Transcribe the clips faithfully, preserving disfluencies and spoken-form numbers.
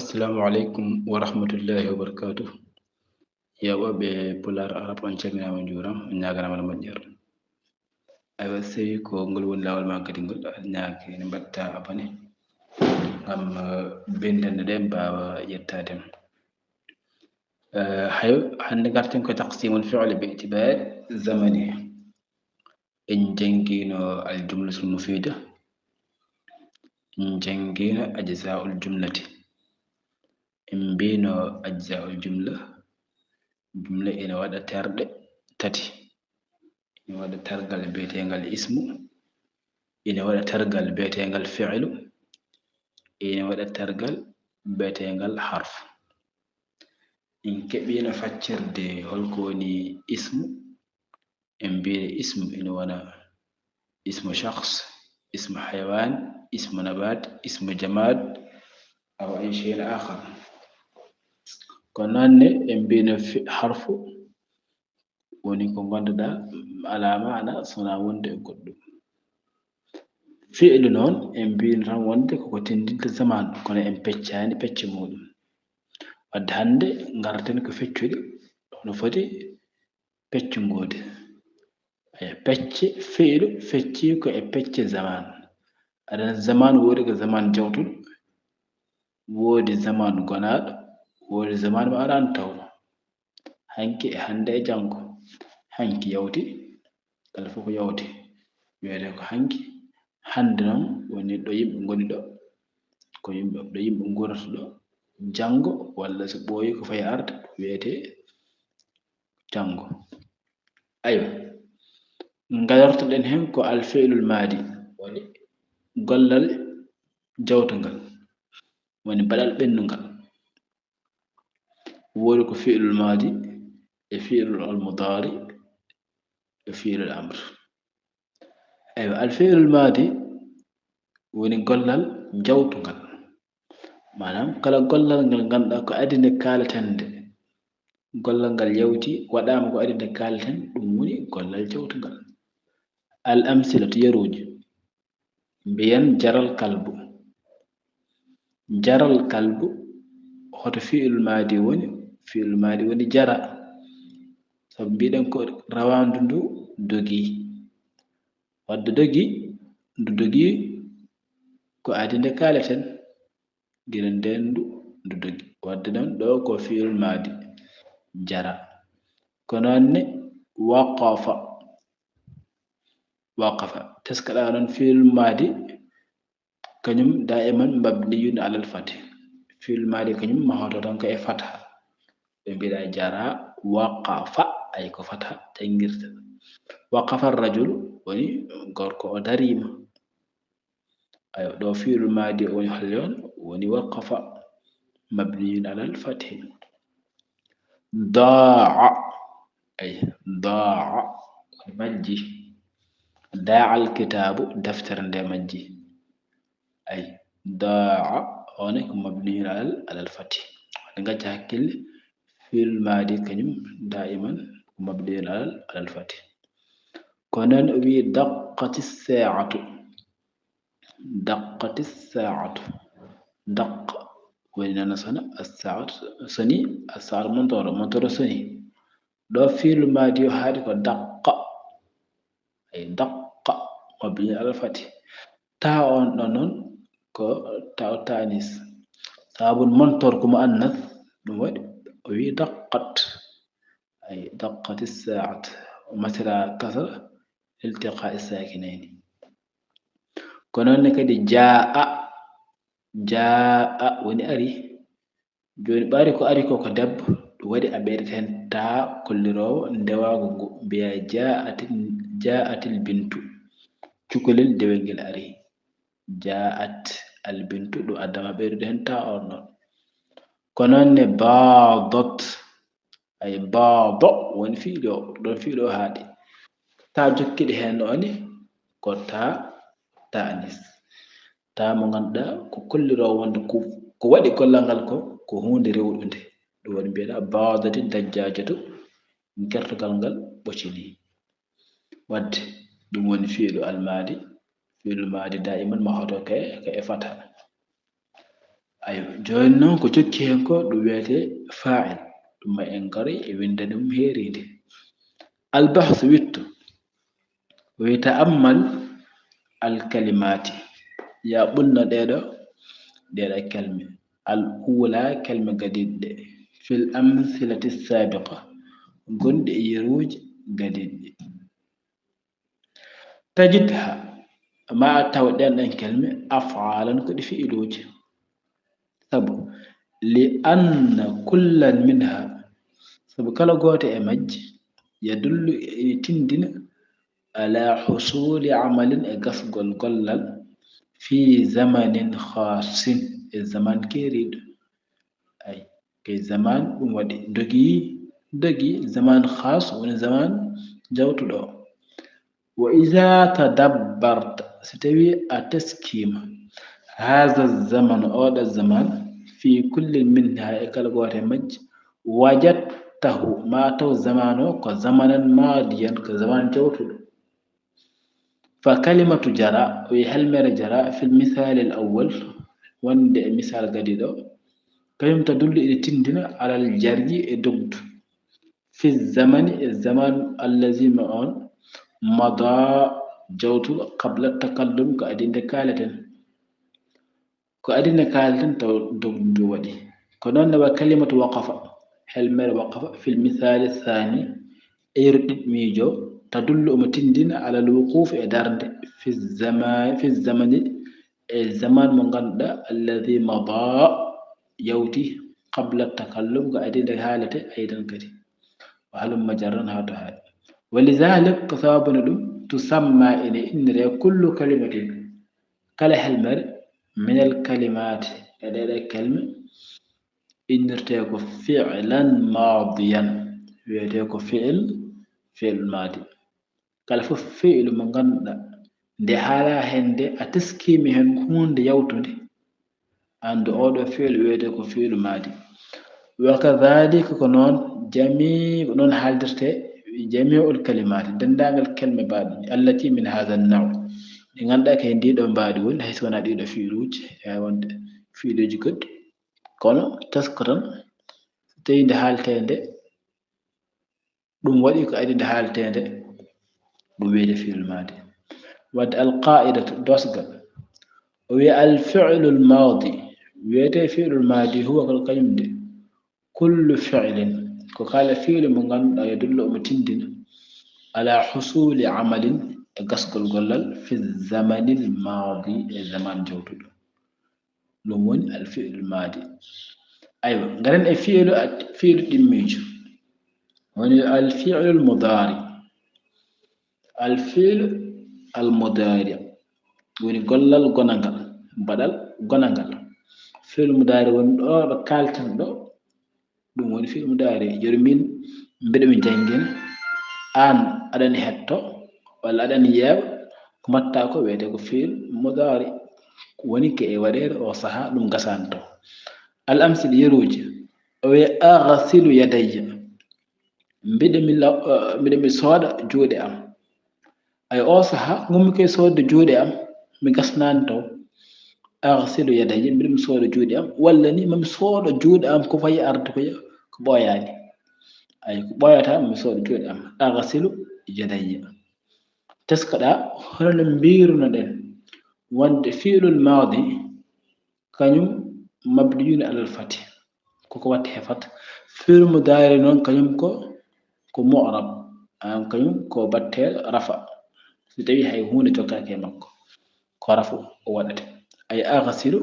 Assalamu aleykum wa rahmatullahi wa barakatuh. Yewɓe Pulaar Arab, on calminaama, on njuuraama, on ñaaganaama no moƴƴere. Aywa, so tawii ko ngol woni laawol maa kadi ngol, aɗa ñaagee ne mbaɗtaa abonné ngam, eh, binndannde ɗe mbaawa yettaade ma. Eh, hayo, hannde ngarten ko taqsimul fi'li bi itibaari zamani. En janngiino al jumlatul mufiida, en janngiino ajzaa'ul jumlati, en mbiino ajzaa'ul jumla, jumla ina waɗa terɗe tati. Ina waɗa tergal biyeteengal ismu, ina waɗa tergal biyeteengal fi'lu, ina waɗa tergal biyeteengal harfu. En keɓiino faccirde holko woni ismu, en mbiino ismu ina wona ismu shakhs, ismu haywan, ismu nabat, ismu jamaad, aw ay shay'in akhar. Ko noon ne en mbiino fi-, harfu woni ko ngannduɗaa alaa maana so wonaa wonde e goɗɗum. Fi'lu noon en mbiino tan wonde koko tinndinta zaman, kono en peccaani pecce muuɗum. Wadde hannde ngarten ko feccuɗe, hono foti peccu ngoodi. Aya, pecce fi'lu fecci ko e pecce zaman. Aɗa anndi zaman woodi ko zaman jawtuɗo, woodi zaman gonaaɗo, woodi zaman mo alaa taw. Hanki e hannde e janngo. Hanki yawti, kala fof ko yawti. Wiyetee ko hanki. Hannde noon woni ɗo yimɓe ngoni ɗo. Ko yimɓe, ɗo yimɓe nguurata ɗo. Janngo walla so ɓooyi ko fayi arde, wiyetee janngo. Aywa. Ngadortoɗen heen ko al fi'lul maadi, woni gollal jawtungal, woni baɗal ɓennungal. Woodi ko fi'lul maadi, e fi'lul al mudaari, e fi'lul amr. Aywa, al fi'lul maadi woni gollal jawtungal. Maanaam, kala gollal ngal ngannduɗaa ko adii nde kaaleten nde. Gollal ngal yawti, waɗaama ko adii nde kaaleten, ɗum woni gollal jawtungal. Al amsilatu, yeruuji. Mbiyen jaral kalbu. Jaral kalbu, hoto fi'il maadi woni? Fi'il maadi woni jara. Sabu mbiɗen ko rawaandu ndu dogi. Wadde dogi, ndu dogi ko adii nde kaaleten. Gila ndeen ndu, ndu dogi. Wadde noon ɗo ko fi'il maadi jara. Ko noon ne waqafa. Waqafa. Teskaɗaa noon fi'il maadi, kañum daiman mabniyun alal fathi. Fi'il maadi kañum mahoto tan ko e fatha. Ɓe mbiɗa jara waqafa, ay ko fatha janngirta. Waqafa rajulu woni gorko o dariima. Ayo, ɗo fi'il maadi o woni hol yon? Woni waqafa, mabniyun alal fathi. Daa, ay, daa, majji. Daa al kitaabu, deftere nde majji. Ay, daa, o ne ko mabniyun alal, alal fathi. Woni ngacca hakkille, fi'il maadi kañum daiman ko mabniyun alal, alal fathi. Ko noon o wi'i daqqati saa'atu. Daqqati saa'atu. Daqqa woni nana sona, as-saa'atu soni, as-saa'atu montooro, montooro soni. Ɗo fi'il maadi o haaɗi ko daqqa. Ay daqqa, mabni alal fathi. Taa on ɗon noon ko taa o ta'anis. Saabun montoor ko mu'annas, ɗum waɗi o wi'i daqqat. Ay daqqati saa'at. O masira kasra iltiqaa'i saakinayni. Ko noon ne kadi jaa'a. Jaa'a woni ari. Jooni ɓaari ko ari ko, ko debbo, ɗum waɗi a ɓeydat heen taa kolliroowo ndewaagu ngu, mbiyaa jaa'atil, jaa'atil bintu. Cukalel dewel ngel ari. Jaa'at al bintu, ɗum addama ɓeydude heen taa on ɗon. Ko noon ne baadat. Ay, baado woni fi'li o, ɗon fi'li o haaɗi. Taa jokkiɗi heen o ni, ko taa ta'anis. Taa mo ngannduɗaa ko kolliroowo wonde ko, ko waɗi gollal ngal ko, ko huunde rewɗunde. Ɗum waɗi mbiyeɗaa baadati dajjaajatu, gertogal ngal ɓocini. Wadde, ɗum woni fi'lu almaadi. Fi'lu maadi daiman mahoto ko e, ko e fatha. Ayo, jooni noon ko jokki heen ko ɗum wiyetee faa'il. Ɗum ma en ngari e winnde ɗum heeriinde. Albahsu witto. Wi ta'ammal alkalimaati. Ya ɓunno ɗeeɗo, ɗeeɗo kelme. Al uula kelme gadiiɗe. Fil amsilati saabiqa. Gonɗi e yeruuji gadiiɗi. Tajidha, ma a taw ɗen ɗen kelme, af'aalan ko ɗi fi'iluuji. Sabu, li anna kullan minha, sabu kala gooto e majji, yadullu ene tindina, ala husuli amalin e gasgol gollal, fi zamanin khassin, e zaman keeriiɗo. Ay, kay zaman ɗum waɗi dogi, dogi zaman khas woni zaman jawtuɗo. Wa iza tadabbarta, si tawi a teskima, haza zaman, oɗo zaman, fi kulli minha, e kala gooto e majji, wajadtahu, ma taw zaman o ko zamanan madiyan, ko zaman jawtuɗo. Fa kalimatu jara, o wi helmere jara, fil misali al awwal, wonde e misal gadiiɗo, kañum tadullu ene tindina alal jarri e dogdu. Fi zamani, e zaman allazi ma on, mada jawtuɗo, qabla takallum, ko adii nde kaaleten. Ko adii nde kaaleten taw dogdu ndu waɗi. Ko noon ne wa kalimatu waqafa, helmere waqafa, fil misali thani, e yeru ɗiɗmiijo, tadullu omo tindina alal wuqufi e darnde, fi zamani, fi zamani, e zaman mo ngannduɗaa, allazi mada, yawti, qabla takallum, ko adii nde haalete, aydan kadi. Wa halumma jarran haa to haaɗi. Wa lidhalik, ko sababu no ɗum, tusamma ene inniree kullu kalimatin, kala helmere, minal kalimaati, e ɗeɗe kelme, innirtee ko fi'lan madiyan, wiyetee ko fi'il, fi'il madi. Kala fof fi'lu mo ngannduɗaa, nde haalaa heen nde, a teskima heen huunde yawtunde, anndu oɗo fi'lu wiyetee ko fi'lu madi. Wa kadhalika, ko noon, jami, ko noon haaldirtee jami'ul kalimaati, denndaangal kelme baaɗe, allati min hadha an-naw, ɗi ngannduɗaa ko e ndii ɗoo mbaadi woni, hay so wonaa ɗii ɗoo fi'luuji, e wonde fi'luuji goɗɗi. Kono tesko tan, so tawii nde haaltee nde, ɗum waɗi ko adii nde haaltee nde, ɗum wiyetee fi'lu madi. Wadde al qa'idatu, dosgal, o wiya al fi'lu al madi, wiyetee fi'lu al madi, huwa ko kañum nde, kullu fi'lin, ko kala fi'lu mo ngannduɗaa yadullu omo tindina, ala husuli amalin, e gasgol gollal, fi zamani al madi, e zaman jawtuɗo. Ɗum woni al fi'lu al madi. Aywa, ngaren e fi'lu, fi'lu ɗimmiijo. Woni al fi'lu al mudari. Al fi'lu al mudari. Woni gollal gonangal, baɗal gonangal. Fi'lu mudari woni ɗo, ɗo kalten ɗo. Ɗum woni fi'lu mudari. Joni min mbiɗa mi janngina, aan aɗani hetto, walla aɗani yeeɓa, ko mbaɗtaa ko wiyetee ko fi'lu mudari. Woni ko e waɗeede o sahaa, ɗum gasaani to. Al amsil, yeruuji. O wiya, aghsilu yadayya. Mbiɗa mi law-, eh, mbiɗa mi sooda juuɗe am. Ay, o sahaa, ngonmi koye soodde juuɗe am, mi gasnaani taw. Aghsilu yadayya, mbiɗa mi sooda juuɗe am, walla ni mami sooda juuɗe am ko fayi arde ko, ko ɓooyaani. Ay, ko ɓooyata, mami sooda juuɗe am. Aghsilu yadayya. Teskoɗaa, hono no mbiiruno-ɗen wonde fi'lul maadi, kañum mabniyun alal fati, koko watte he fat. Fi'lu mudaari noon, kañum ko, ko mu'rab, an kañum ko batte rafa. So tawi hay huunde jokkaaki e makko, ko rafu o waɗata. Ay aghsilu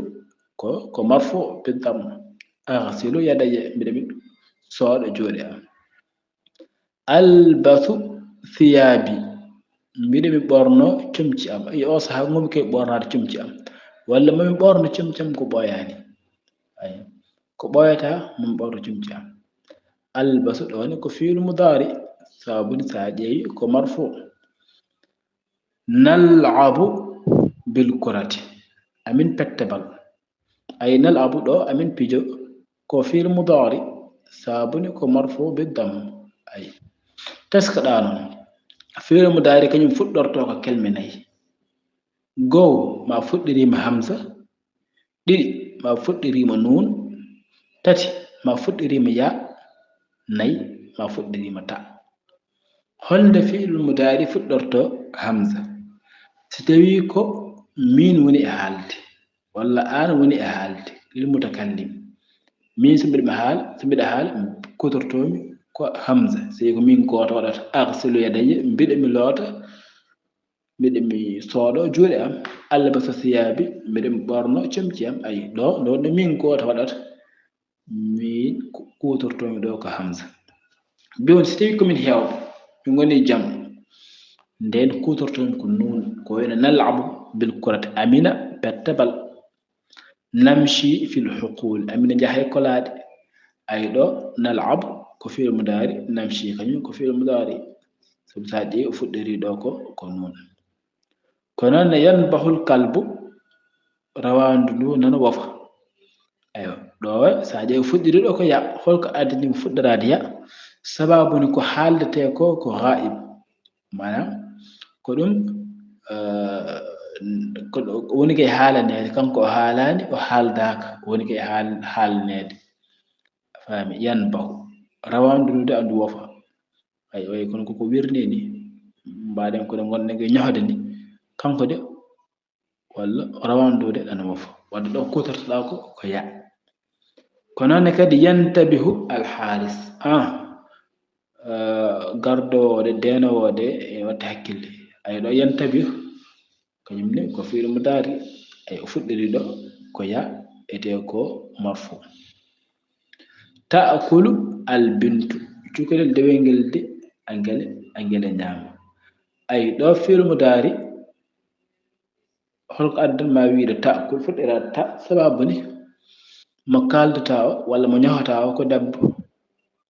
ko, ko marfu bi damma. Aghsilu yadayya, mbiɗa mi sooda juuɗe am. Albasu thiyaabi, mbiɗa mi ɓorno comci am. Ay, o sahaa ngonmi koye ɓornaade comci am. Walla mami ɓorno comci am ko ɓooyaani. Ay, ko ɓooyata, mami ɓorno comci am. Albasu ɗo ne ko fi'lu mudaari, sabu ni so a ƴeewi ko marfu. Nal'abu bil kurati, amin petta bal. Ay, nal'abu ɗo, amin pijo, ko fi'lu mudaari, sabu ni ko marfu bi damma. Ay. Teskoɗaa noon, fi'lu mudaari kañum fuɗɗorto ko kelme nayi. Goo, ma fuɗɗiriima hamza. Ɗiɗi, ma fuɗɗiriima nuun, tati ma fuɗɗiriima ya, nayi ma fuɗɗiriima ta. Holnde fi'lul mudaari fuɗɗorto hamza? Si tawii ko miin woni e haalde, walla aan woni e haalde, lil mutakallim. Miin so mbiɗa haala, so mbiɗa haala, kuutortoomi ko hamza. So ko miin gooto waɗata, aghsilu yadayya, mbiɗa mi loota, mbiɗa mi sooɗo juuɗe am, albasu siyaabi, mbiɗa mi ɓorno comci am. Ayi, ɗo, ɗo, ɗo miin gooto waɗata. Min ku-, kuutortoomi ɗo ko hamza. Jooni, so tawii ko min heewɓe, min ngoni jam, ndeen kuutortoomi ko nuun, ko wayno nal'abu bil kurati, amina petta bal, namshi fil huqul, amina njaha e kolaade. Ayi, ɗo nal'abu ko fi'il mudaari, namshi kañum ko fi'il mudaari. Sabu so a ƴeewi o fuɗɗorii ɗo ko, ko nuun. Ko noon ne yanbahul kalbu, rawaandu ndu nana wofa. Eywa, ɗo so a ƴeewi fuɗɗiri ɗo ko ya, holko addani mo fuɗɗoraade ya? Sababu ne ko haaldetee ko, ko ghaib. Maanaam, ko ɗum, eh, ko ɗo, woni kay haalaneede, kanko o haalaani, o haaldaaka, woni kay haal-, haalaneede. A faami? Yanbahu. Rawaandu ndu de andu wofa. Ay, ay, kono koko wirnii ni, mbaɗen ko ɗo ngonɗen ko ñohde ni. Kanko de, walla rawaandu de ɗan wofa. Wadde ɗo kuutortoɗaa ko, ko ya. Ko noon ne kadi yantabihu alhaaris. Ah, eh, gardo o de, deenowo o de, e watta hakkille. Ay, ɗo yantabihu, kañum ne ko fi'il mudaari. Ay, o fuɗɗiri ɗo ko ya, etee ko marfu. Ta'kulu al bintu, cukalel dewel ngel de, angele, angele ñaama. Ay, ɗo fi'il mudaari, holko addan ma wiide ta'kul, fuɗɗira ta, sababu ni mo kaaldata o, walla mo ñohata o ko debbo.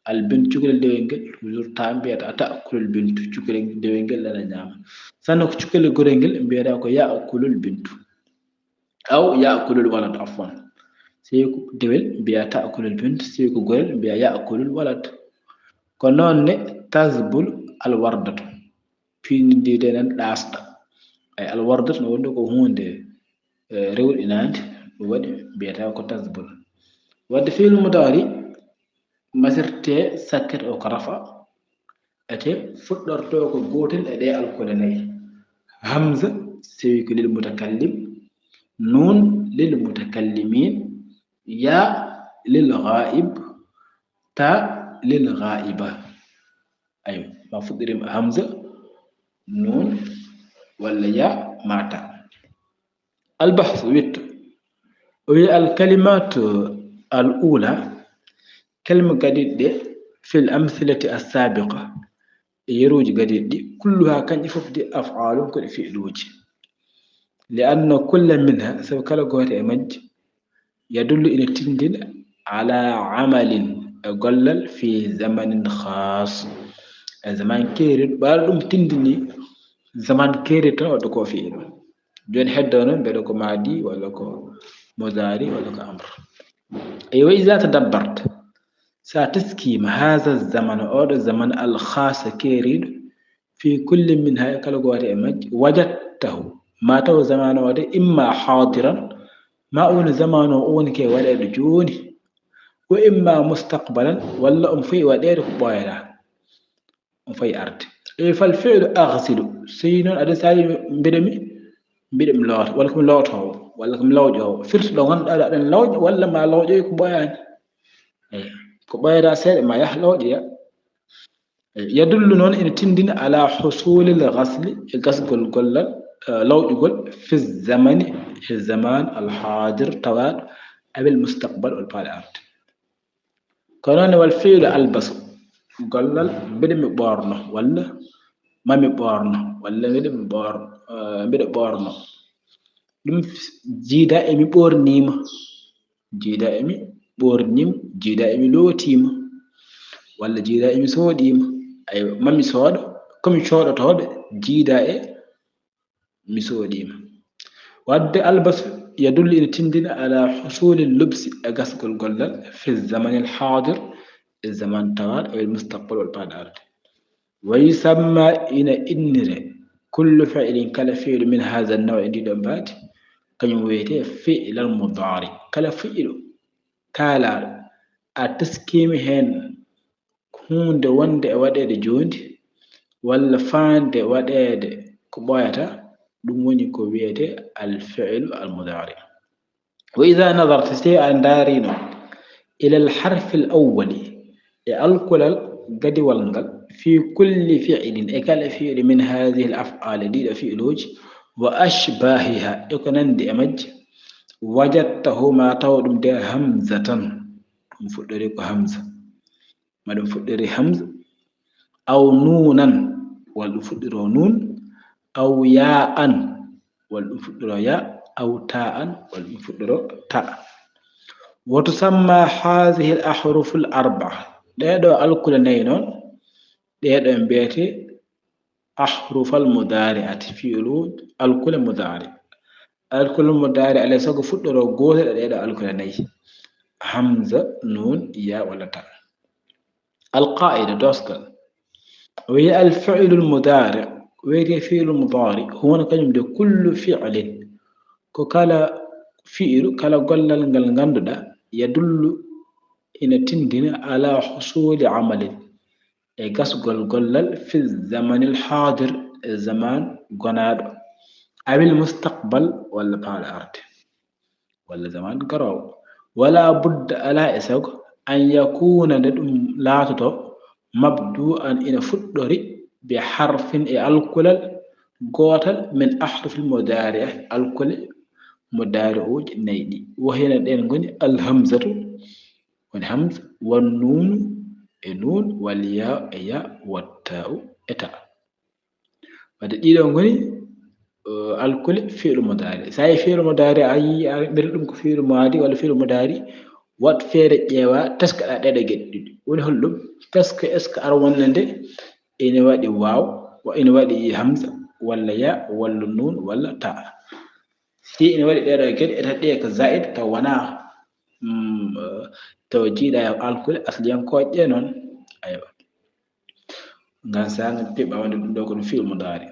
Al bintu, cukalel dewel ngel, toujours ta mbiyata ta'kulul bintu, cukalel dewel ngel ana ñaama. Sanno ko cukalel gorel ngel, mbiyata ko ya'kulul bintu. Aw ya'kulul walad, afwan. Sey ko dewel, mbiya ta'kulul bint, sey ko gorel, mbiya ya'kulul walad. Ko noon ne tazbul al wardatu. Piindi ndi de nan ɗaasɗa. Ay, al wardatu no wonde ko huunde, eh, rewɗinaande, ɗum waɗi mbiyata ko tazbul. Wadde fi'il mudaari, masirte sakket o ko rafa, ete fuɗɗorto ko gootel e ɗe alkule nayi. Hamza, sewi ko lil mutakallim, nuun lil mutakallimin, ya lil ghaib, ta lil ghaiba. Ayo, ma fuɗɗirima hamza, nuun, walla ya, ma ta. Albahsu, witto. O wi'i, al kalimatu al ula, kalima gadiiɗe ɗe, fil amsilati as sabiqa, e yeruuji gadiiɗi ɗi, kulluha, kanƴe fof de, af'alun, ko ɗe fi'luuji. Li anna kulla minha, sabu kala gooto e majji, yadullu, ina tindina, ala amalin, e gollal, fi zamanin khas, e zaman keeriɗo. Ɓaade ɗum tindini zaman keeriɗo tan, wadde ko fi'il. Jooni heddo noon, mbeɗa ko maadi, walla ko mudaari, walla ko amr. Eywa, iza tadabbarta, sa taskiima, haza zamana, oɗo zaman, al khasa, keeriɗo, fi kulli minha, e kala gooto e majji, wajadtahu, ma taw zaman o de, imma hadiran, ma o woni zaman o, o woni ke waɗeede jooni, wa imma mustaqbalan, walla omo foyi waɗeede ko ɓooyata, omo foyi arde. E fal fi'lu aghsilu, so yi noon aɗa saawi mbiɗa mi, mbiɗa mi loota, walla ko mi lootoowo, walla ko mi lawƴoowo. Firti ɗo ngannduɗaa aɗa lawƴa, walla ma lawƴoy ko ɓooyaani. Eyi, ko ɓooyata seeɗa ma yah lawƴoya. Yadullu noon ene tindina ala husulil ghasli, e gasgol gollal, eh, lawƴugol, fi zamani, e zaman, al hadir, tawaaɗo, awil mustaqbal, walla paaɗo arde. Ko noon ne wal fi'lu albasu, gollal mbiɗa mi ɓoorno, walla ma mi ɓoorno, walla mbiɗa mi ɓoor-, eh, mbiɗa ɓoorno. Ɗum jiida e mi ɓoorniima. Jiida e mi ɓoorniima, jiida e mi lootiima, walla jiida e mi sooɗiima. Aywa, ma mi sooɗo, ko mi cooɗotooɗo, jiida e mi sooɗiima. Wadde albasu yadullu ina tindina ala husuli lubsi e gasgol gollal fi zamani al hadir, e zaman tawaaɗo, awil mustaqbal walla paaɗo arde. Wa yusamma, ina innire, kullu fi'lin, kala fi'lu, min haza naw, e ndiɗo mbaadi, kañum wiyete fi'lan mudaari. kala fi'ilu kaalaaɗo a taskiima heen huunde wonde e waɗeede joondi walla faande waɗeede ko ɓooyata, ɗum woni ko wiyetee al fi'lu al mudaari. Wa iza nazarta, si tawii a ndaariino, ila al harfi al awwali, e alkulal gadiwal ngal, fi kulli fi'lin, e kala fi'lu, min haadihi al af'aali, ɗiiɗo fi'luuji, wa ashbaahiha, e ko nanndi e majji, wajadtahu, ma taw ɗum de hamzatan, ɗum fuɗɗori ko hamza, ma ɗum fuɗɗori hamza, aw nuunan, walla ɗum fuɗɗoro nuun, aw yaa'an, walla ɗum fuɗɗoro ya, aw taa'an, walla ɗum fuɗɗoro ta. Wa tusamma haadihi al ahrufu al arba'a, ɗee ɗoo alkule nayi noon, ɗee ɗoo mbiyetee ahrufal mudaari'ati, fi'lu alkule mudaari. Alkule mudaari alaa e sago fuɗɗoro gootel e ɗee ɗoo alkule nayi, hamza, nuun, ya walla ta. Al qaa'ida, doosgal, o wiyi al fi'lu al mudaari, wiyetee fi'lu mudaari, huwa kañum de kullu fi'lin, ko kala fi'lu, kala gollal ngal ngannduɗaa, yadullu, ina tinndina, ala husuuli amalin, e gasgol gollal, fi zamanil haadir, e zaman gonaaɗo, awil mustaqbal, walla paaɗo arde, walla zaman garoowo. Wala budda, alaa e sago, an yakuuna, nde ɗum laatoto, mabdu'an, ina fuɗɗori, bi harfin, e alkulal gootal, min ahrufil mudaari'i, alkule mudaari'uuji nayi ɗi. Wa hiya, ɗeen ngoni al hamzatu, woni hamza, wan nuunu, e nuun, wal yaa, e yaa, wat taa'u, e ta. Wadde ɗiɗo ngoni, uh, alkule fi'lu mudaari. So a yii fi'lu mudaari, a yii, a ɓirɗi ɗum ko fi'lu maadi walla fi'lu mudaari, waɗ feere ƴeewa, teskaɗa ɗeɗo geɗe ɗiɗi. Woni holɗum? Teske, est-ce que aɗa wonande ina waɗi waaw, wa-, ina waɗi hamza, walla ya, walla nuun, walla ta? Si ina waɗi ɗeɗo geɗe, eta ɗe ko zaid, taw wona, mm, uh, taw jiiɗa e alkule asliyankooje ɗe noon. Aywa. Ngam so a piɓɓa wonde ɗum ɗo ko ɗum fi'lu mudaari.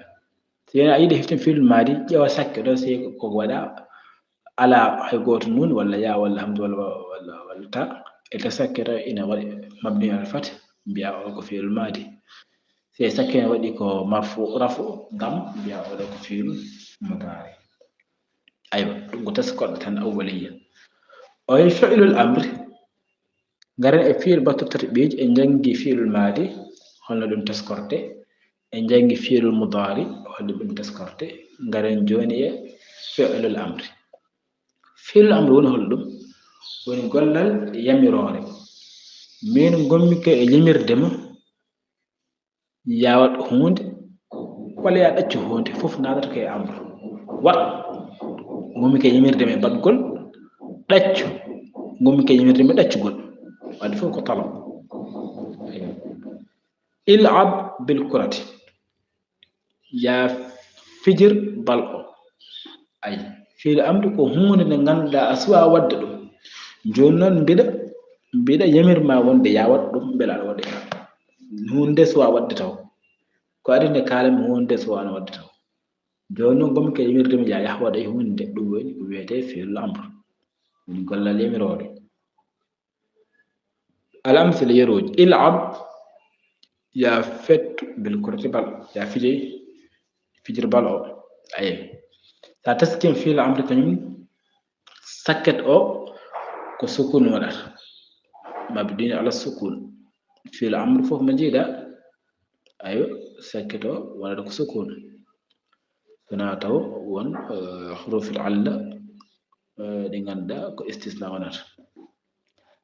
Si woni a yiɗi heftin fi'lu maadi, ƴeewa sakke ɗo, si ko waɗa alaa hay gooto nuun walla ya walla hamza walla, walla, walla ta. E ta sakke ɗo ina waɗi mabni al fath, mbiya o ko fi'lu maadi. Si sakke ina waɗi ko marfu, rafu, dam, mbiya o ɗo ko fi'lu mudaari. Aywa, ɗum ko teskorɗe tan awwaliyya. O wiyi fi'lul amri. Ngaren e fi'il battu tatbiij, en njanngi fi'lul maadi, holno ɗum teskorte. En njanngi fi'lul mudaari, holno ɗum teskorte. Ngaren jooni e fi'lul amri. Fi'lul amri woni holɗum? Woni gollal yamiroore. Min ngonmi ko e yamirde ma, ya waɗ huunde, walla ya ɗaccu huunde, fof naatata ko e amru. Waɗ, ngonmi ko e yamirde ma e baɗgol, ɗaccu, ngonmi ko e yamirde ma e ɗaccugol. Wadde fof ko talab. Il'ab bil kurati. Ya fijir bal o. Ay, fi'lu amri ko huunde nde ngannduɗaa a suwaa waɗde ɗum. Jooni noon mbiɗa, mbiɗa yamir ma wonde ya waɗ ɗum, mbela aɗa waɗa. Huunde nde suwaa waɗde taw. Ko adii nde kaalan mi huunde nde suwaano waɗde taw. Jooni noon ngonmi ko e yamirde ma ya yah waɗa e huunde nde, ɗum woni ko wiyetee fi'lu amr. Woni gollal yamiroore. Al amsila, yerooji. Il'ab, ya fettu bil kurati bal, ya fijey, fijir bal o. Aye. Sa taskin fi'lu amri kañum sakket o ko sukun waɗata. Mabni ala sukun. Fi'lu amri fof mo njiiɗa, ayo, sakket o waɗata ko sukun. Sona taw won, eh, hurufil alla, eh, ɗi ngannduɗaa ko istisna wonata.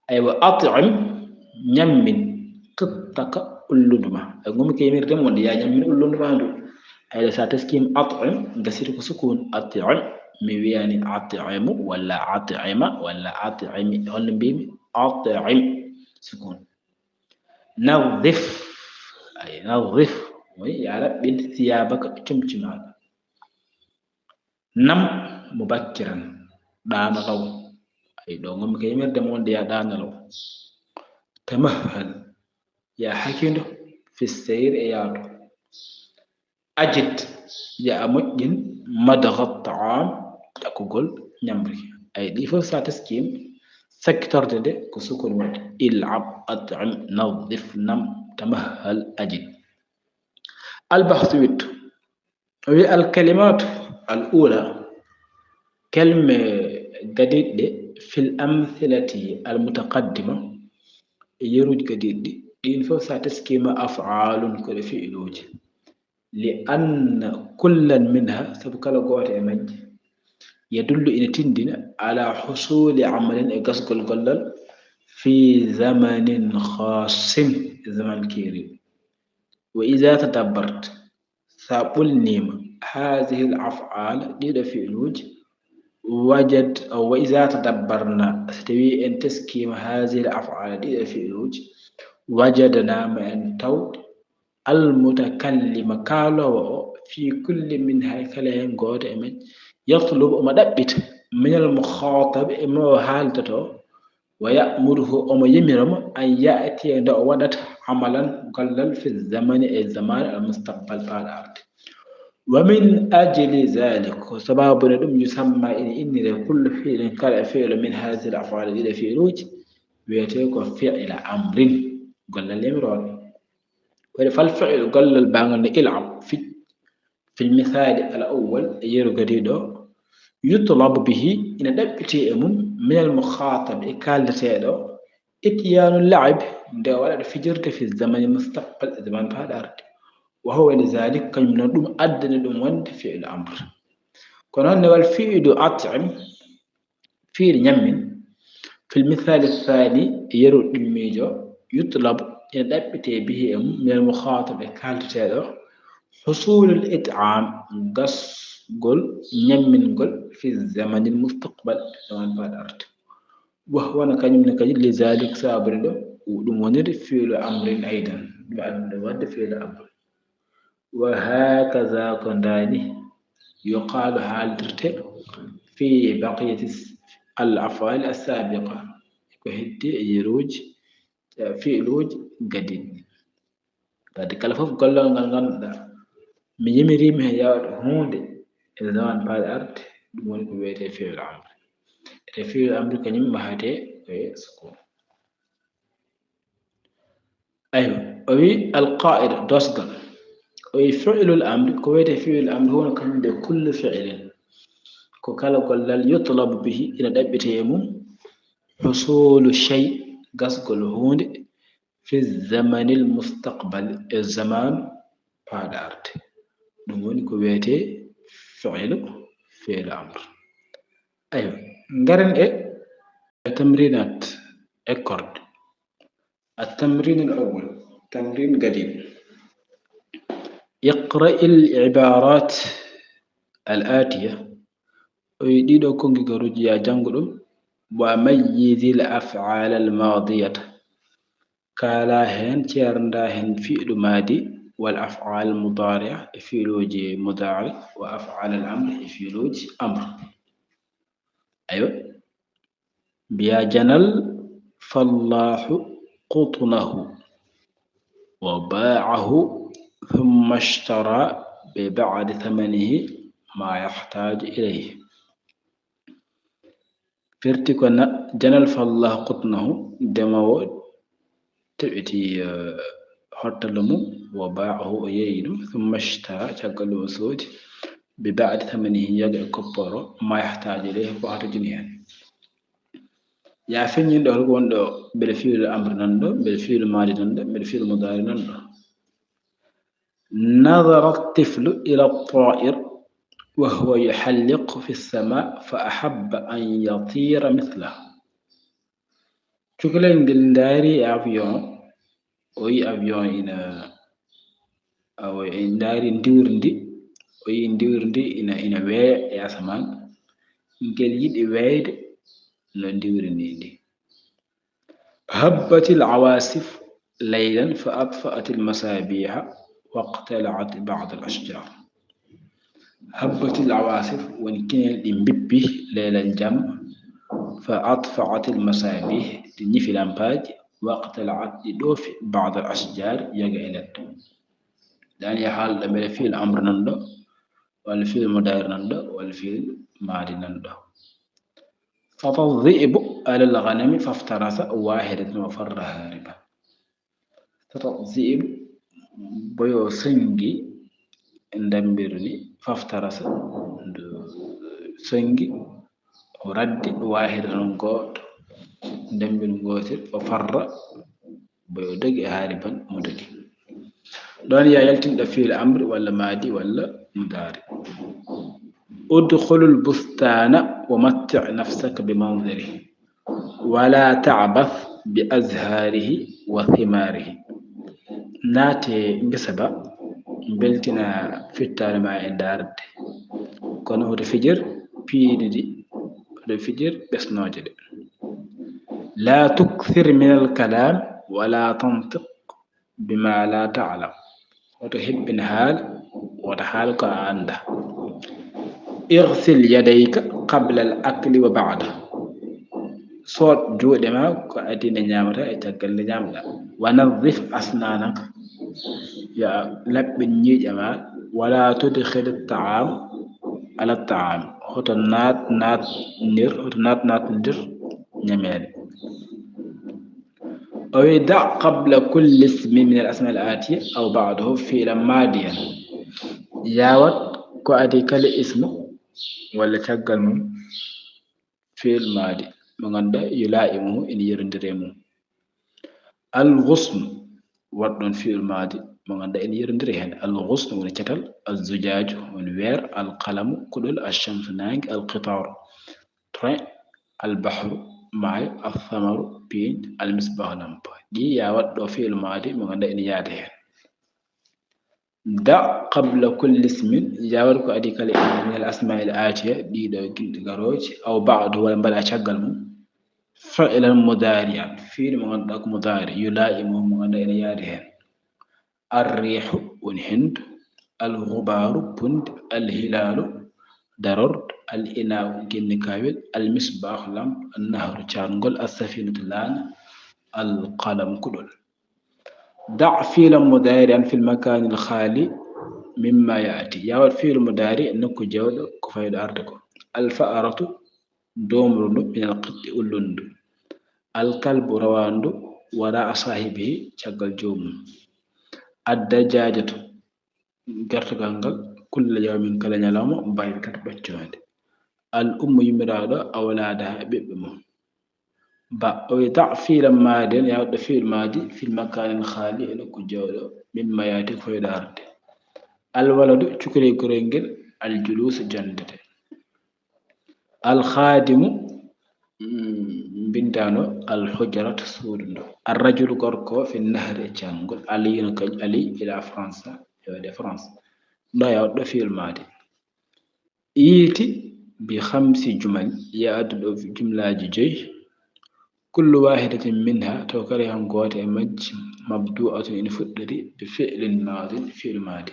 Aywa, at'im, ñammin, qittaka, ullundu ma. Ay, ngonmi ko yamirde ma wonde ya ñammin ullundu ma ndu. Aywa, sa taskiima at'im, gasiri ko sukun, at'im, mi wiyani at'imu, walla at'ima, walla at'imi, holno mbimi? At'im, sukun. Nadhif, ay, nadhif, wi, ya raɓɓin, thiyabaka, comci maɗa. Nam mubakkiran, ɗaano law. Ay, ɗo ngonmi ko yamirde ma wonde ya ɗaano law. Tamahhal, ya hakindo, fi sayr, e yaadu. Ajid, ya a moƴƴin, madgha ta'am, ƴakkugol ñamri. Ay ɗi fof sa teskima, sakkitorde nde ko sukun waɗi. Il'ab, at'im, nadhif, nam, tamahhal, ajib. Albahsu wittu. O wi alkalimatu al ula, kelme gadiɗɗe fil amthilati al mutaqaddima, e yeruuji gadiɗɗi, ɗin fof sa teskima af'alun ko ɗe fi'iluuji. Li anna kullan minha, sabu kala gooto e majji, yadullu ina tindina ala husuli amalin e gasgol gollal fi zamanin khassin, e zaman keeri. Wa iza tadabbart, sa ɓulnima hazihi al af'al, ɗiɗo fi'luuji, wajad, wa iza tadabbarna, so tawi en teskima hazihi al af'al, ɗiɗo fi'luuji, wajadna, ma en taw al mutakallima, kaalowo o, fi kulli minha, kala hen gooto e men, yatlub, omo ɗaɓɓita, min al mukhatab, e mo o haaltoto, wa ya'muruhu, omo yamira mo, an ya'tiya, nde o waɗata, amalan, gollal, fi zamani, e zaman, al mustaqbal, paaɗo arde. Wa min ajli zalik, ko sababu ne ɗum, yusamma, ina innire, kullu fi'lin, kala fi'lu, min hazihi al af'al, ɗiɗo fi'luuji, wiyete ko fi'la amrin, gollal yamirooɗo. Ko waɗi fal fi'lu, gollal baagal nde, il'ab, fij, fil misali al awwal, e yeru gadiiɗo, yutlabu bihi, ina ɗaɓɓiti e mum, min al mukhatab, e kaaldeteeɗo, ityaanu la'ib, nde o waɗata fijirde fi zamani mustaqbal, e zaman paaɗo arde. Wa huwa li zalik, kañum noon ɗum addani ɗum wonde fi'lu amr. Kono noon ne wal fi'lu at'im, fi'lu ñammin, fil misali thani, e yeru ɗimmiijo, yutlab, ina ɗaɓɓite bihi e mum, min al mukhatab, e kaaldeteeɗo, husulul it'am, gasgol ñammingol, fi zamanil mustaqbal, zaman paaɗo arde. Wa huwa, wona kañum ne kadi, li zalik, sababu ɗum, ɗum woniri fi'lu amrin aydan, ɗum adda waɗde fi'lu amr. Wa hakaza, ko ndaani, yuqalu, haaldirte, fi baqiyati al af'al as sabiqa, ko heddi e yeruuji, e fi'luuji gadiiɗi. Kadi kala fof gollal ngal ngannduɗaa mi yimiriima heen yaawde huunde e zaman paaɗo arde, ɗum woni ko wiyetee fi'lu amri. Ete fi'lu amri kañum mahatee ko e sukun. Aywa, o wi al qaida, dosgal. O wi fi'lul amri, ko wiyetee fi'lul amri, woni kañum de kullu fi'lin. Ko kala gollal yutlabu bihi, ina ɗaɓɓitee e mum, husulu shay, gasgol huunde, fi zamanil mustaqbal, e zaman paaɗo arde. Ɗum woni ko wiyetee fi'lu, fi'lu amr. Aywa, ngaren e tamrinat, ekkorde. At-tamrin al-awwal, tamrin gadiiɗo. Iqra al-ibarat al-atiya. O wi ɗiɗo konngi garuuji, ya janngu ɗum. Wa mayyizil af'al al-madiyata. Kaala heen, ceernda heen fi'lu maadi, wal af'al mudari'a, e fi'luuji mudari, wa af'al al amr, e fi'luuji amr. Aywa. Mbiya janal fallahu qutnahu wa ba'ahu thumma ishtara bi ba'di thamanihi ma yahtaju ilayhi. Firti ko na, janal fallahu qutnahu, demowo teɓiti, eh, hottalo mum, wa ba'ahu, o yeeyi ɗum, thumma ishtara, caggal ɗum o soodi, bi ba'di thamanihi, yaga e kopporo, ma yahtaju ilayhi, ko hatojini heen. Ya feññinɗo holko wonɗo, mbeɗa fi'lu amri nan ɗo, mbeɗa fi'lu maadi nan ɗo, mbeɗa fi'lu mudari nan ɗo. Nadara tiflu ila ta'ir wa huwa yuhalliqu fi sama fa ahabba an yatira mithlah. Cukalel ngel ndaari e avion, o yi avion ina, awa, en ndaari ndiwri ndi, o yi ndiwri ndi ina, ina weeya e asamaan, ngel yiɗi weeyde no ndiwri ndi ndi. Habbatil awasif laylan fa atfa'atil masabiha waqtala'at ba'd al ashjar. Habbatil awasif woni kinel ɗi mbippi leelal jam, fa atfa'atil masabih, ɗi ñifi lampaaji, waqtala'at, ɗi ɗoofi, ba'd al ashjar, yaga e ledde. Ɗani e haalɗo mbeɗa fi'il amr nan ɗo, walla fi'il mudari nan ɗo, walla fi'il maadi nan ɗo. فطى الذئب على الغنم فافترس واحدة وفر هاربا. Tata zi'ib boyo songi ndambiru ni, faftarasa ndu songi, o raddi waahida non gooto, ndambiru gootel, o farra boyo dogi, haariban mo dogi. Ɗon ya yaltinɗo fiil amri walla maadi walla mudaari. Udkhulul bustana wa matti' nafsaka bi manziri. Wala ta'bas bi azharihi wa thimarihi. Naate ngesa ba, mbeltina fittaare ma e ndaarde. Kono hoto fijir piiɗi ɗi, hoto fijir ɓesnooje ɗe. La tukthir min al kalam wala tantiq bima la ta'lam. Hoto hebbin haala, wota haal ko a annda. Ighsil yadayka qabla al akli wa ba'da. Soot juuɗe ma ko adii nde ñaamata e caggal nde ñaamɗa. Wa nadhif asnanaka. Yo a laɓɓin ñiiƴe ma. Wala tudkhil ta'am ala ta'am. Hoto naat naat ndir, hoto naat naat ndir ñameere. O wi, da' qabla kulli ismin min al asma al atiya aw ba'dahu fi'lan madiyan. Yawat ko adii kala ismu walla caggal mum fi'il madi mo ngannduɗaa yula'imuhu, ene yerondiri e mum. Al ghusn, waɗ ɗon fi'il madi mo ngannduɗaa ene yerondiri heen. Al ghusn woni catal, az zujaju woni weer, al qalamu kuɗol, ash shamsu naange, al qitaru train, al bahru maayo, al thamaru piiñ, al misbahu lampa. Ɗi ya waɗ ɗo fi'il madi mo ngannduɗaa ene yaada heen. Da' qabla kulli ismin, ya waɗ ko adii kala ismu min al asma al atiya, ɗiɗo gilɗi garooji, aw ba'dahu walla mbaɗa caggal mum, fi'lan mudari'an, fi'il mo ngannduɗaa ko mudari, yula'imuhu mo ngannduɗaa ene yaadi heen. Ar rihu woni henndu, al ghubaru punndi, al hilalu darorde, al ina'u gennikawel, al misbahu lamp, an nahru caangol, as safinatu laana, al qalam kuɗol. Da' fi'lan mudari'an fil makanil khali mimma ya'ti. Ya waɗ fi'il mudari nokku jawɗo ko fayɗo arde ko. Al fa'ratu doomru ndu, min al qitti ullundu. Al kalbu rawandu, wara'a sahibihi caggal joomum. Ad dajajatu gertogal ngal, kulla yawmin kala ñalawma, bayda tati ɓaccoonde. Al ummu yummiraaɗo, awladaha ɓiɓɓe mum. Ba o wi, da' fi'lan madiyan, ya waɗ ɗo fi'il madi fil makanil khali e nokku jawɗo, mimma ya'ti ko fayɗo arde. Al waladu cukalel gorel ngel, al julusu jondete. Al khadimu mbindaano, al hujratu suudu ndu. Ar rajulu gorko fi nahri e caangol. Aliyun kañ Ali ila Faransa, yawde France. Ɗo ya waɗ ɗo fi'il madi. I'ti bi khamsi jumal, ya addu ɗo jumlaaji joy. Kullu wahidatin minha, taw kala heen gooto e majji, mabdu'atun ene fuɗɗori bi fi'lin madin, fi'il madi.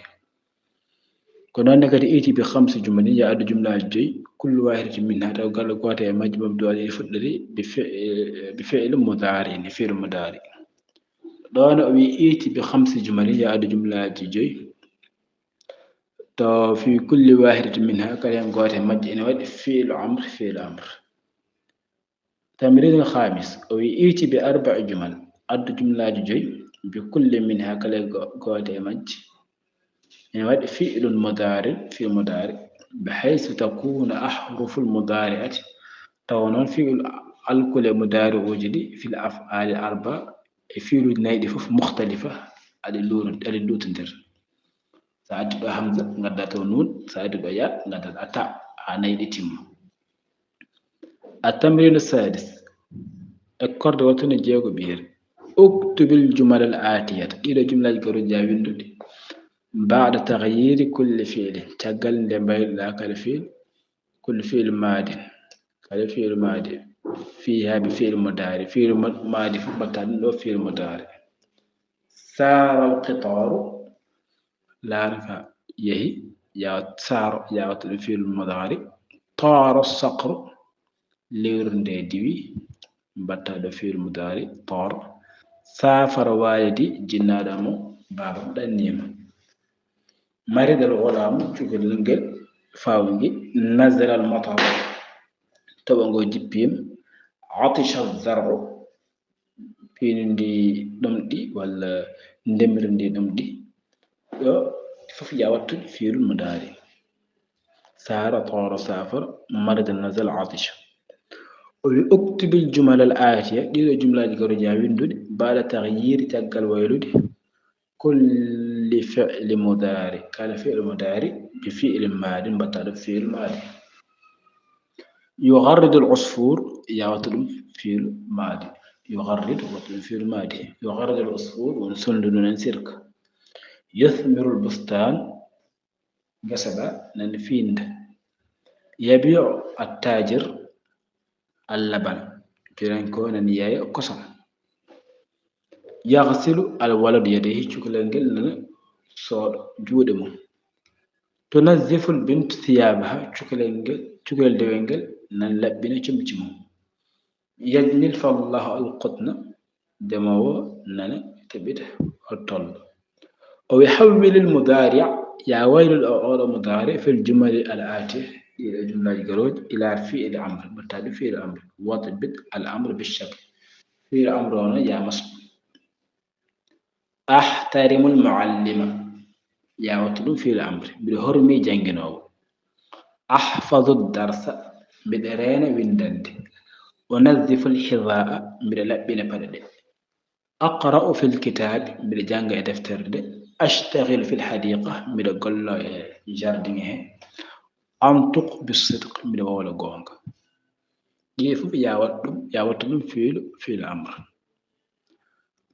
Ko noon ne kadi, i'ti bi khamsi jumalin, ya addu jumlaaji joy. Kullu wahidatin minha, taw kala gooto e majji, mabdu'atun ene fuɗɗori bi fi-, bi fi'lin mudari, ne fi'il mudari. Ɗoon o wi, i'ti bi khamsi jumalin, ya addu jumlaaji joy. To fi kulli wahidatin minha, kala heen gooto e majji ene waɗi fi'lu amr, fi'lu amr. Tamrinul khamis, o wi, i'ti bi arba'i jumal, addu jumlaaji joy, bi kulli minha, kala go-, gooto e majji ene waɗi fi'lun mudari, fi'il mudari, bi haythu takunu ahruful mudari'ati, tawa noon fi'il alkule mudari'uuji ɗi fil af'ali arba, e fi'luuji nayi ɗi fof mukhtalifa, aɗi luuru-, aɗi luutondira. So a addi ɗo hamza, ngadda to nun, so a addi ɗo ya, ngadda a ta, haa nayi ɗi timma. At-tamrinu sadis, ekkorde wattune jeegoɓiire. Uktubil jumalal atiyata, ɗiɗo jumlaaji garooji ya winndu ɗi. Ba'da taghyiri kulli fi'lin, caggal nde mbayluɗaa kala fi'il, kulli fi'il madin, kala fi'il madi, fiha bi fi'il mudari, fi'il mu-, madi fof mbaɗta ɗum ɗo fi'il mudari. Sara al qitaru, laaraka yehi, ya sara, ya waɗta ɗum fi'il mudari. Tara saqru, lewru nde diwi, mbaɗta ɗo fi'il mudari, tar. Safara walidi, jinnaaɗo mo baaba ɗannima. Marida al ghulamu, cukalel ngel fawngi. Nazala al matar, Toɓo ngo jippiima. Atisha zar'u, piindi ndi ɗomɗi walla ndemri ndi ɗomɗi. Ɗo fof ya wattu fi'il mudaari. Sara, tara, safara, marida, nazala, atisha. O wi uktubil jumal al atiya, ɗiɗo jumlaaji garooji ya winndude, baada taxyiri, caggal waylude, kulli fi'li mudaari, kala fi'il mudaari, bi fi'il maadi, mbaɗtaa ɗo fi'il maadi. Yugarridu al usfur, ya wattu ɗum fi'il maadi. Yugarridu, wattu ɗum fi'il maadi. Yugarridu al usfur, woni sonndu ndu nani sirka. Yuthmiru al bustan, ngesa ba nani fiinda. Yabi'u at tajir al laban, jooɗanke o nani yaaya kosam. Yaghsilu al waladu yadayhi, cukalel ngel nana sooɗa juuɗe mum. Tunazzifu al bintu thiyabaha, cukalel ngel, cukalel dewel ngel nana laɓɓina comci mum. Yajni al fallahu al qutna, demoowo nana teɓita hottollo. O wi hawwil al mudaari', ya waylu o oɗo mudaari' fil jumali al atiya, ɗiɗo jumlaaji garooji, ila fi'il amr, mbaɗtaa ɗum fi'il amr. Wadbit al amr bi shakl, fi'il amr o no ya mas. Ahtarimul muallima, ya wattu ɗum fi'il amr, mbiɗo hormi jannginoowo. Ahfazu darsa, mbiɗo reena winndande. Unazzifu al hidaa, mbiɗo laɓɓina paɗe ɗe. Aqra'u fil kitaabi, mbiɗo jannga e deftere nde. Ashtaghil fil hadiqa, mbiɗo gollo e jardin he. Antuq bis sidq, mbiɗo wowla goonga. Ɗi fof ya wattu ɗum, ya wattu ɗum fi'il, fi'il amr.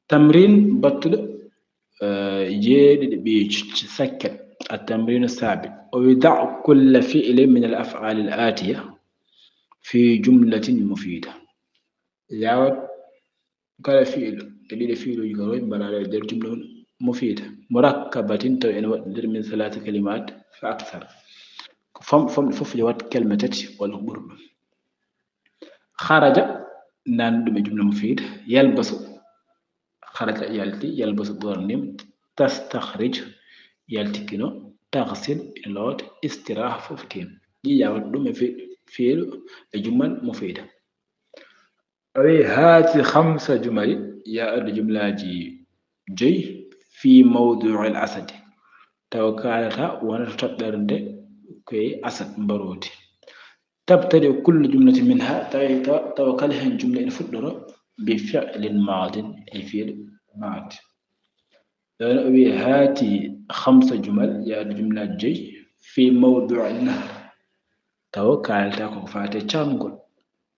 Tamrin battuɗo, eh, jeeɗiɗi ɓiijo, sakket. At tamrinu sabi. O wi da' kulla fi'lin min al af'ali al atiya fi jumlatin mufida. Ya wattu kala fi'lu e ɗiɗo fi'luuji garooji mbaɗaaɗo e nder jumla mufiida. Murakkabatin, taw ene waɗɗi nder min salaati kalimaat fa akthar. Ko fam-, famɗi fof yo waɗ kelme tati walla ko ɓuri ɗum. Kharaja, nani ɗum e jumla mufiida. Yalbasu, kharaja yalti, yalbasu ɓornim, tastakhrij yaltikino, taghsil ina loota, istiraaha fof tim. Ɗi ya wattu ɗum e fi-, fi'lu e jumal mufiida. O wi haati khamsa jumali, ya addu jumlaaji joyi, fi mawdu'il asadi. Taw kaalata wonata toɓɓere nde ko e asad mbaroodi. Tabtadi kullu jumlatin minha, taw, taw, taw kala heen jumla ene fuɗɗoro bi fi'lin maadin, e fi'il maadi. Ɗoon o wi haati khamsa jumal, ya addu jumlaaji joyi, fi mawdu'in nahr. Taw kaalata ko ko faati e caangol.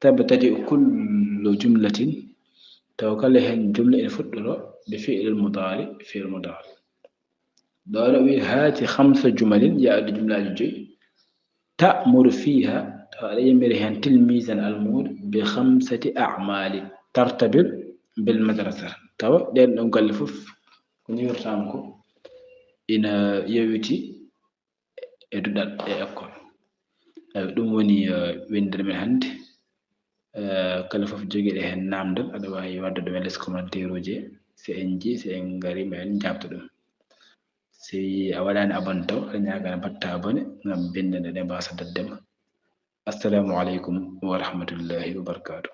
Tabtadi kullu jumlatin, taw kala heen jumla ene fuɗɗoro bi fi'lil mudaari, fi'il mudaari. Ɗoon o wi haati khamsa jumalin, ya addu jumlaaji joyi. Ta'muru fiha, taw aɗa yamira heen tilmisan almuudo bi khamsati a'malin. Tartabit bil madrasa. Taw ɗeen ɗoon golle fof ko ñiwirtaama ko ina yowiti e duɗal e école. Eyi, ɗum woni, eh, winndere men hannde. Eh, kala fof jogiiɗo heen naamndal, aɗa waawi waɗde ɗum e les commentaire uji. So en njii, so en ngarii, ma en njaabto ɗum. Si a waɗaani abonné taw, aɗa ñaagaa mbaɗtaa abonné ngam binndannde ɗe mbaawa saddatde ma. Assalamu aleykum wa rahmatullahi wa barakaatuh.